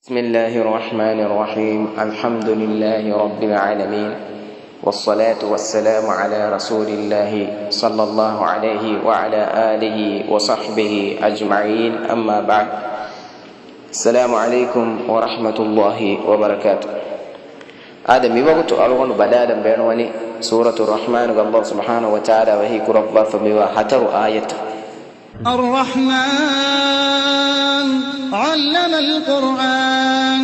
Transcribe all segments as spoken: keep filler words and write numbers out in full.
بسم الله الرحمن الرحيم. الحمد لله رب العالمين. والصلاة والسلام على رسول الله صلى الله عليه وعلى آله وصحبه أجمعين. أما بعد. السلام عليكم ورحمة الله وبركاته. އާދެ، މިވަގުތު އަޅުގަނޑު ބަލާލަން ބޭނުންވަނީ ސޫރަތު ރަޙްމާނުގެ ﷲ ސުބްޙާނަހު ވަތަޢާލާ ވަޙީ ކުރައްވާފަ މިވާ ހަތަރު އާޔަތު. الرحمن علم القرآن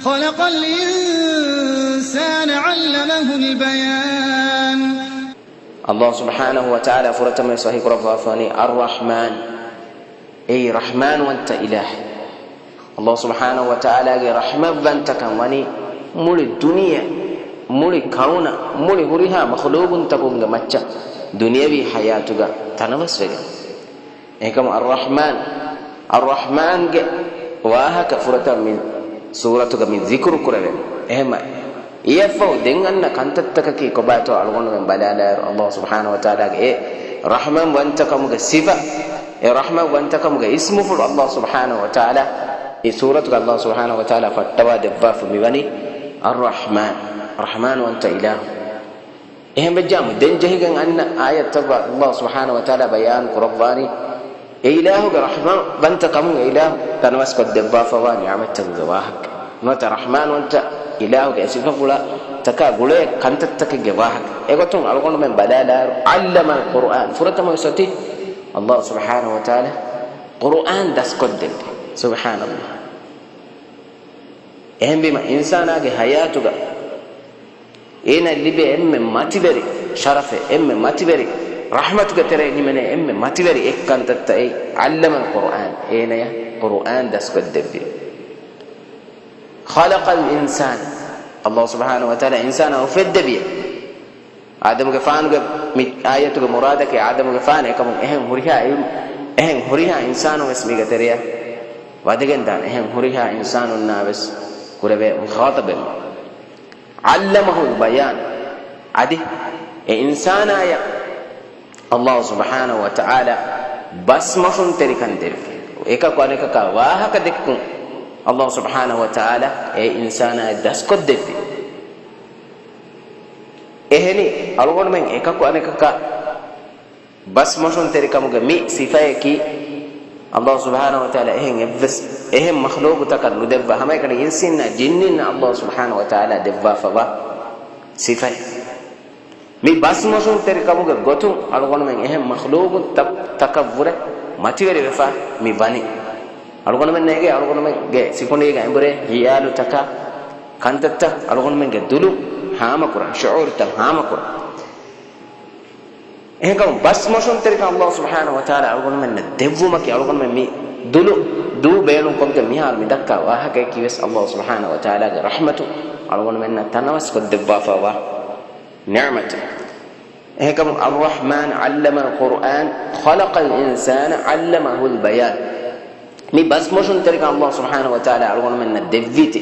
خلق الإنسان علمه البيان. ﷲ ސުބްޙާނަހު ވަތަޢާލާ ފުރަތަމަވެސް ވަޙީ ކުރައްވާފަވަނީ އައްރަޙްމާން، އެއީ ރަޙްމާންވަންތަ އިލާހެއް. ﷲ ސުބްޙާނަހު ވަތަޢާލާގެ ރަޙްމަތްވަންތަކަން ވަނީ މުޅި ދުނިޔެ، މުޅި ކައުނަ، މުޅި ހުރިހާ މަޚްލޫޤުންތަކުންގެ މައްޗަށް ދުނިޔަވީ ޙަޔާތުގަ ތަނަވަސްވެގެން. އެކަމު އައްރަޙްމާން، އައްރަޙްމާންގެ ވާހަކަ ފުރަތަމަ މި ސޫރަތުގަ މި ޒިކުރު ކުރެވެން. އެހެންމަ އެއަށްފަހު ދެން އަންނަ ކަންތައްތަކަކީ ކޮބާތޯ އަޅުގަނޑުމެން ބަލާލާއިރު، ﷲ ސުބްޙާނަހު ވަތަޢާލާގެ އެ ރަޙްމަތްވަންތަކަމުގެ ސިފަ، އެ ރަޙްމަތްވަންތަކަމުގެ އިސްމުފުޅު ﷲ ސުބްޙާނަހު ވަތަޢާލާ އެ ސޫރަތުގަ ﷲ ސުބްޙާނަހު ވަތަޢާލާ ފައްޓަވާ ދެއްވާފަ މިވަނީ އައްރަޙްމާން، ރަޙްމާންވަންތަ އިލާހު. އެހެންވެއްޖާމު، ދެން ޖެހިގެން އަންނަ އާޔަތްތައްވާ ﷲ ސުބްޙާނަހު ވަތަޢާލާ ބަޔާން ކުރައްވާނީ، އެ އިލާހުގެ ރަޙްމަތްވަންތަކަމުން އެ އިލާހު ތަނަވަސްކޮށްދެއްވާފަވާ ނިޢުމަތްތަކުގެ ވާހަކަ. ނުވަތަ ރަޙްމާންވަންތަ އިލާހުގެ އެ ސިފަފުޅާ ތަކާ ގުޅޭ ކަންތައްތަކެއްގެ ވާހަކަ. އެގޮތުން އަޅުގަނޑުމެން ބަލާލާއިރު، ޢައްލަމަލް ޤުރްއާން، ފުރަތަމަވެސް އޮތީ ﷲ ސުބްޙާނަހު ވަތަޢާލާ ޤުރްއާން ދަސްކޮށްދެއްވި. ސުބްޙާނަﷲ. އެހެންވީމަ، އިންސާނާގެ ޙަޔާތުގަ އޭނަ ލިބޭ އެންމެ މަތިވެރި ޝަރަފެއް، އެންމެ މަތިވެރި ރަޙްމަތުގެ ތެރެއިން ހިމެނޭ އެންމެ މަތިވެރި އެއްކަންތައްތައް އެއީ ޢައްލަމަލް ޤުރްއާން، އޭނަޔަށް ޤުރްއާން ދަސްކޮށްދެއްވި. ޚަލަޤަލް އިންސާން، ﷲ ސުބްޙާނަހު ވަތަޢާލާ އިންސާނާ އުފެއްދެވިއޭ. އާދަމުގެފާނުގެ މި އާޔަތުގެ މުރާދަކީ އާދަމުގެފާނު އެކަމުން އެހެން ހުރިހާ ޢިލްމު، އެހެން ހުރިހާ އިންސާނުން ވެސް މީގެ ތެރެއަށް ވަދެގެންދާނެ، އެހެން ހުރިހާ އިންސާނުންނާ ވެސް ކުރެވޭ މުޚާޠަބެއް. ޢައްލަމަހުލް ބަޔާން، އަދި އެ އިންސާނާޔަށް ﷲ ސުބްޙާނަހު ވަތަޢާލާ ބަސްމޮށުންތެރިކަން ދެއްވި. އެކަކު އަނެކަކާ ވާހަކަ ދެއްކުން ﷲ ސުބްޙާނަހު ވަތަޢާލާ އެ އިންސާނާޔަށް ދަސްކޮށްދެއްވި. އެހެނީ، އަޅުގަނޑުމެން އެކަކު އަނެކަކާ ބަސްމޮށުންތެރިކަމުގެ މި ސިފަޔަކީ، ﷲ ސުބްޙާނަހު ވަތަޢާލާ އެހެން އެއްވެސް އެހެން މަޚްލޫޤުތަކަށް ނުދެއްވާ، ހަމައެކަނި އިންސީންނާ ޖިންނީންނަށް ﷲ ސުބްޙާނަހު ވަތަޢާލާ ދެއްވާފަވާ ސިފައެއް. މި ބަސްމޮށުންތެރިކަމުގެ ގޮތުން އަޅުގަނޑުމެން އެހެން މަޚްލޫޤުތައް، ތަކަށްވުރެ މަތިވެރިވެފަ މި ވަނީ. އަޅުގަނޑުމެންނަށް އެނގޭ، އަޅުގަނޑުމެންގެ ސިކުނޑީގަ އެނބުރޭ ޚިޔާލުތަކާ، ކަންތައްތައް އަޅުގަނޑުމެންގެ ދުލުން ހާމަކުރަން، ޝުޢޫރުތައް ހާމަކުރަން. އެހެންކަމުން ބަސްމޮށުންތެރިކަން ﷲ ސުބްޙާނަހު ވަތަޢާލާ އަޅުގަނޑުމެންނަށް ދެއްވުމަކީ، އަޅުގަނޑުމެން މި ދުލު ދޫ ބޭނުންކޮށްގެން މިހާރު މި ދައްކާ ވާހަކަޔަކީ ވެސް ﷲ ސުބްޙާނަހު ވަތަޢާލާގެ ރަޙްމަތު އަޅުގަނޑުމެންނަށް ތަނަވަސްކޮށްދެއްވާފައިވާ ނިޢުމަތެއް. އެހެންކަމުން، الرحمن علم القرآن خلق الإنسان علمه البيان. މި ބަސްމޮށުންތެރިކަން ﷲ ސުބްޙާނަހު ވަތަޢާލާ އަޅުގަނޑުމެންނަށް ދެއްވީތީ،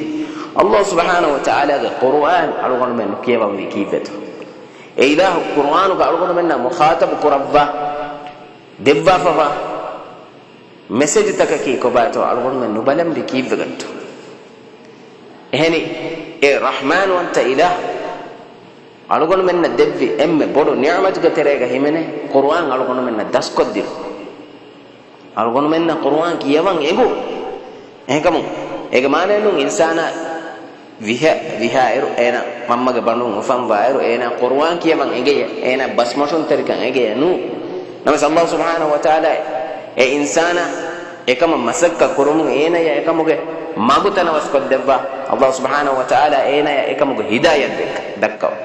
ﷲ ސުބްޙާނަހު ވަތަޢާލާގެ ޤުރުއާން އަޅުގަނޑުމެން ނުކިޔަވަންވީ ކީއްވެތޯ؟ އެ އިލާހު ޤުރުއާނުގަ އަޅުގަނޑުމެންނާ މުޚާޠަބު ކުރައްވާ، ދެއްވާފަވާ މެސެޖުތަކަކީ ކޮބާތޯ އަޅުގަނޑުމެން ނުބަލަންވީ ކީއްވެގަތޯ؟ އެހެނީ، އެ ރަޙްމާންވަންތަ އިލާހު އަޅުގަނޑުމެންނަށް ދެއްވި އެންމެ ބޮޑު ނިޢުމަތުގެ ތެރޭގަ ހިމެނޭ ޤުރުއާން އަޅުގަނޑުމެންނަށް ދަސްކޮށްދިނުން. އަޅުގަނޑުމެންނަށް ޤުރުއާން ކިޔަވަން އެނގުން. އެހެންކަމުން، އޭގެ މާނައެއް ނޫން އިންސާނާ ވިހަ، ވިހާއިރު، އޭނާ މަންމަގެ ބަނޑުން އުފަންވާއިރު، އޭނާ ޤުރުއާން ކިޔަވަން އެނގެޔޭ، އޭނާ ބަސްމޮށުންތެރިކަން އެނގެޔޭ ނޫން. ނަމަވެސް ﷲ ސުބްޙާނަހު ވަތަޢާލާ އެ އިންސާނާ އެކަމަށް މަސައްކަތް ކުރުމުން އޭނަޔަށް އެކަމުގެ މަގު ތަނަވަސްކޮށްދެއްވާ، ﷲ ސުބްޙާނަހު ވަތަޢާލާ އޭނަޔަށް އެކަމުގެ ހިދާޔަތް ދެއްކަ، ދައްކަވާ.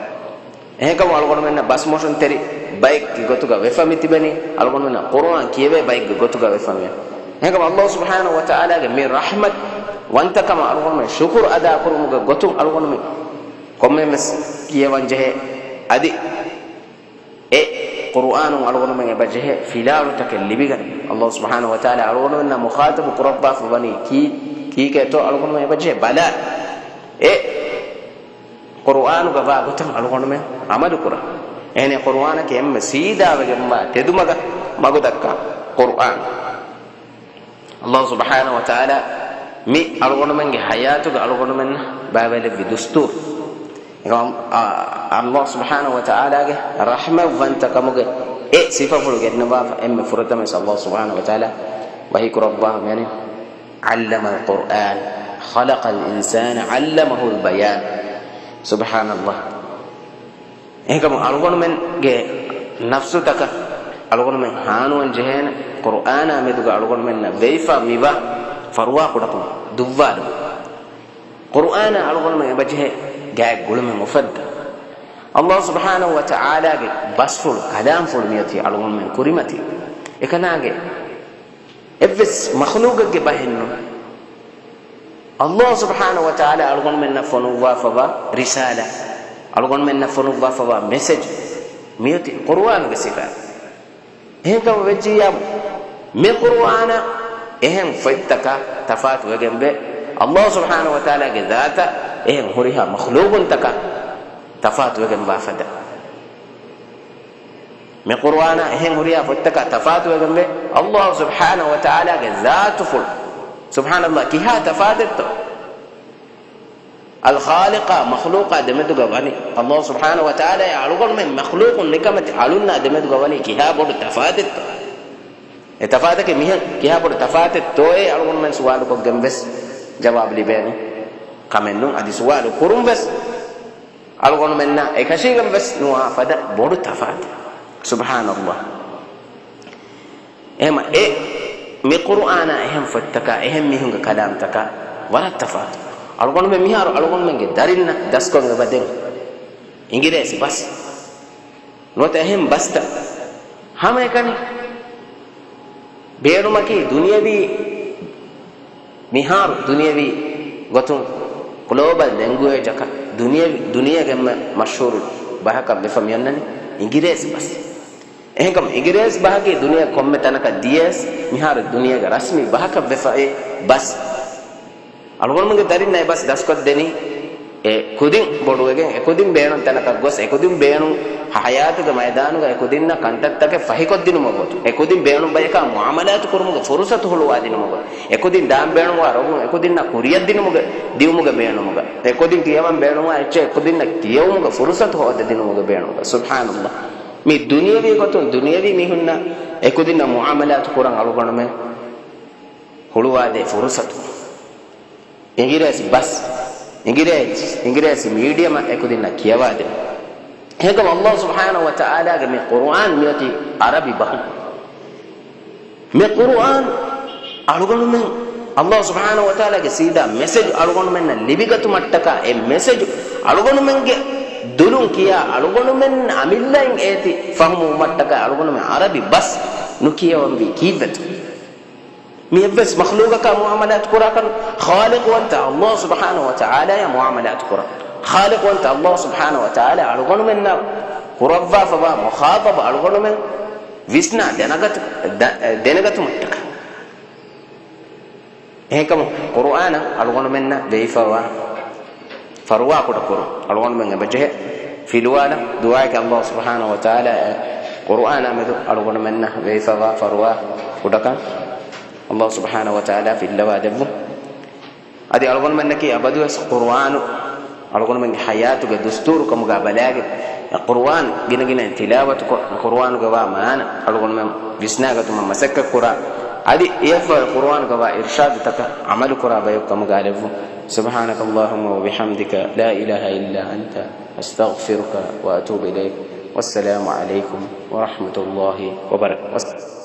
އެހެންކަމުން އަޅުގަނޑުމެންނަށް ބަސްމޮށުންތެރި ބައެއްގެ ގޮތުގަ ވެފަ މި ތިބެނީ، އަޅުގަނޑުމެންނަށް ޤުރުއާން ކިޔެވޭ ބައެއްގެ ގޮތުގަ ވެފަ މި. އެހެންކަމުން ﷲ ސުބްޙާނަހު ވަތަޢާލާގެ މި ރަޙްމަތް ވަންތަކަމަށް އަޅުގަނޑުމެން ޝުކުރު އަދާކުރުމުގެ ގޮތުން އަޅުގަނޑުމެން ކޮންމެވެސް ކިޔަވަން ޖެހޭ. އަދި އެ ޤުރުއާނުން އަޅުގަނޑުމެން އެބަ ޖެހޭ ފިލާވަޅުތަކެއް ލިބިގަން. ﷲ ސުބްޙާނަހު ވަތަޢާލާ އަޅުގަނޑުމެންނާ މުޚާޠަބު ކުރައްވާފަ ވަނީ ކީ، ކީކޭތޯ އަޅުގަނޑުމެން އެބަ ޖެހޭ ބަލާ. އެ ޤުރުއާނުގަ ވާ ގޮތަށް އަޅުގަނޑުމެން ޢަމަލު ކުރަން. އެހެނީ ޤުރުއާނަކީ އެންމެ ސީދާވެގެންވާ ތެދުމަގަށް މަގުދައްކާ ޤުރުއާން. ﷲ ސުބްޙާނަހު ވަތަޢާލާ މި އަޅުގަނޑުމެންގެ ހަޔާތުގަ އަޅުގަނޑުމެންނަށް ބައިވެލެއްވި ދުސްތޫރު. އެކަމަށް، އާ، އައްލާހު ސުބްޙާނަހު ވަތަޢާލާގެ ރަޙްމަތްވަންތަކަމުގެ އެ ސިފަފުޅު ގެންނަވާފަ އެންމެ ފުރަތަމަ އައްލާހު ސުބްޙާނަހު ވަތަޢާލާ ވަޙީ ކުރައްވާ މިއަނީ، علم القرآن، خلق الإنسان، علمه البيان. ސުބްޙާނައްލާހް. އެހެންކަމުން އަޅުގަނޑުމެންގެ ނަފްސުތަކަށް އަޅުގަނޑުމެން ހާނުވަން ޖެހޭނެ، ޤުރުއާނާ މެދުގަ އަޅުގަނޑުމެންނަށް ވެވިފަ މިވާ ފަރުވާ ކުޑަކޮށް ދުއްވާލުން. ޤުރުއާނާ އަޅުގަނޑުމެން އެބަޖެހޭ ގާތް ގުޅުމެއް އުފައްދަން. އައްލާހު ސުބްޙާނަހު ވަތަޢާލާގެ ބަސްފުޅު، ކަލާމްފުޅު މިއޮތީ އަޅުގަނޑުމެން ކުރިމަތި. އެކަލާނގެ އެއްވެސް މަޚްލޫޤެއްގެ ބަހެއްނު. އައްލާހު ސުބްޙާނަހު ވަތަޢާލާ އަޅުގަނޑުމެންނަށް ފޮނުއްވާފަވާ ރިސާލާ، އަޅުގަނޑުމެންނަށް ފޮނުއްވާފަވާ މެސެޖް މިއޮތީ ޤުރުއާނުގެ ސިފަ. އެހެންކަމު ވެއްޖިއްޔާ، މި ޤުރުއާނަށް އެހެން ފޮތްތަކާ ތަފާތުވެގެންވޭ، އައްލާހު ސުބްޙާނަހު ވަތަޢާލާގެ ޒާތަށް އެހެން ހުރިހާ މަޚްލޫޤުންތަކާ ތަފާތުވެގެންވާ ފަދަ. މި ޤުރުއާނާ އެހެން ހުރިހާ ފޮތްތަކާ ތަފާތުވެގެންވޭ، އައްލާހު ސުބްޙާނަހު ވަތަޢާލާގެ ޒާތުފުޅު. ސުބްޙާނައްލާހް، ކިހާ ތަފާތެއްތޯ؟ އަލްޚާލިޤާ މަޚްލޫޤާ ދެމެދުގަ ވަނީ، އައްލާހު ސުބްޙާނަހު ވަތަޢާލާ އަޅުގަނޑުމެން މަޚްލޫޤުން ނިކަމެތި އަޅުންނާ ދެމެދުގަ ވަނީ ކިހާ ބޮޑު ތަފާތެއްތޯ؟ އެ ތަފާތަކީ މިހެން ކިހާ ބޮޑު ތަފާތެއްތޯއޭ އަޅުގަނޑުމެން ސުވާލުކޮށްގެން ވެސް ޖަވާބު ލިބޭނެ ކަމެއް ނޫން. އަދި ސުވާލު ކުރުން ވެސް އަޅުގަނޑުމެންނާ އެކަށީގެން ވެސް ނުވާ ފަދަ ބޮޑު ތަފާތެއް. ސުބްޙާނައްލާހް. އެހެމަ އެ މި ޤުރުއާނާ އެހެން ފޮތްތަކާ، އެހެން މީހުންގެ ކަލާމްތަކާ ވަރަށް ތަފާތު. އަޅުގަނޑުމެން މިހާރު އަޅުގަނޑުމެންގެ ދަރިންނަށް ދަސްކޮށް އެބަދޭ އިނގިރޭސި ބަސް. ނުވަތަ އެހެން ބަސްތައް ހަމައެކަނި ބޭނުމަކީ ދުނިޔަވީ، މިހާރު ދުނިޔަވީ ގޮތުން ގްލޯބަލް ލެންގުއޭޖަކަށް ދުނިޔެ، ދުނިޔޭގެ އެންމެ މަޝްހޫރު ބަހަކަށް ވެފަ މިއޮންނަނީ އިނގިރޭސި ބަސް. އެހެންކަމުން އިނގިރޭސި ބަހަކީ ދުނިޔޭގެ ކޮންމެ ތަނަކަށް ދިޔަސް މިހާރު ދުނިޔޭގެ ރަސްމީ ބަހަކަށް ވެފައި ބަސް. އަޅުގަނޑުމެންގެ ދަރިންނަށް އެ ބަސް ދަސްކޮށްދެނީ އެ ކުދިން ބޮޑުވެގެން، އެ ކުދިން ބޭނުން ތަނަކަށް ގޮސް، އެ ކުދިން ބޭނުން ހަ-، ހަޔާތުގެ މައިދާނުގަ އެ ކުދިންނަށް ކަންތައްތަކެއް ފަހިކޮށްދިނުމަށް ގޮތު، އެ ކުދިން ބޭނުން ބަޔަކާ މުއާމަލާތު ކުރުމުގެ ފުރުސަތު ހުޅުވާދިނުމަށް ގޮތު، އެ ކުދިން ދާން ބޭނުންވާ ރޮގުން އެ ކުދިންނަށް ކުރިއަށް ދިނުމުގެ، ދިއުމުގެ ބޭނުމުގަ، އެ ކުދިން ކިޔަވަން ބޭނުންވާ އެއްޗެއް އެ ކުދިންނަށް ކިޔެވުމުގެ ފުރުސަތު ހޯދަދިނުމުގެ ބޭނުމުގަ. ސުބްޙާނައްލާހް. މި ދުނިޔަވީ ގޮތުން ދުނިޔަވީ މީހުންނަށް އެ ކުދިންނަށް މުއާމަލާތު ކުރަން އަޅުގަނޑުމެން ހުޅުވާދޭ ފުރުސަތު. އިނގިރޭސި ބަސް، އިނގިރޭސި، އިނގިރޭސި މީޑިއަމަށް އެކުދިންނަށް ކިޔަވާދޭ. އެހެންކަމުން އައްލާހު ސުބްޙާނަހު ވަތަޢާލާގެ މި ޤުރުއާން މިއޮތީ ޢަރަބި ބަހުން. މި ޤުރުއާން އަޅުގަނޑުމެން އައްލާހު ސުބްޙާނަހު ވަތަޢާލާގެ ސީދާ މެސެޖު އަޅުގަނޑުމެންނަށް ލިބިގަތުމަށްޓަކާ، އެ މެސެޖު އަޅުގަނޑުމެންގެ ދުލުން ކިޔާ، އަޅުގަނޑުމެން އަމިއްލައިން އޭތި ފަހުމުވުމަށްޓަކާ އަޅުގަނޑުމެން ޢަރަބި ބަސް ނުކިޔަވަންވީ ކީއްވެތޯ؟ މި އެއްވެސް މަޚްލޫޤަކާ މުއާމަލާތު ކުރާކަން، ޚާލިޤުވަންތަ އައްލާހު ސުބްޙާނަހު ވަތަޢާލާޔާ މުއާމަލާތު ކުރަން. ޚާލިޤުވަންތަ އައްލާހު ސުބްޙާނަހު ވަތަޢާލާ އަޅުގަނޑުމެންނަށް ކުރައްވާފަވާ މުޚާޠަބު އަޅުގަނޑުމެން ވިސްނާ ދެނެގަތު-، ދަ-، ދެނެގަތުމަށްޓަކާ. އެހެންކަމުން ޤުރުއާނަށް އަޅުގަނޑުމެންނަށް ވެވިފަވާ ފަރުވާ ކުޑަކުރުން އަޅުގަނޑުމެން އެބަޖެހޭ ފިލުވާލަން. ދުޢާއަކީ އައްލާހު ސުބްޙާނަހު ވަތަޢާލާ އެ ޤުރުއާނާ މެދު އަޅުގަނޑުމެންނަށް ވެވިފަވާ ފަރުވާ ކުޑަކަން އައްލާހު ސުބްޙާނަހު ވަތަޢާލާ ފިއްލަވާ ދެއްވުން. އަދި އަޅުގަނޑުމެންނަކީ އަބަދުވެސް ޤުރުއާނު އަޅުގަނޑުމެންގެ ޙަޔާތުގެ ދުސްތޫރު ކަމުގަ ބަލާގެން، އެ ޤުރުއާން ގިނަގިނައިން ތިލާވަތުކޮށް، ޤުރުއާނުގަވާ މާނަ އަޅުގަނޑުމެން ވިސްނާގަތުމަށް މަސައްކަތްކުރާ، އަދި އެއަށްފަހު ޤުރުއާނުގަވާ އިރްޝާދުތަކަށް ޢަމަލުކުރާ ބަޔަކު ކަމުގަ ލެއްވުން. سبحانك اللهم وبحمدك، لا إله إلا أنت، أستغفرك وأتوب إليك. والسلام عليكم ورحمة الله وبركاته.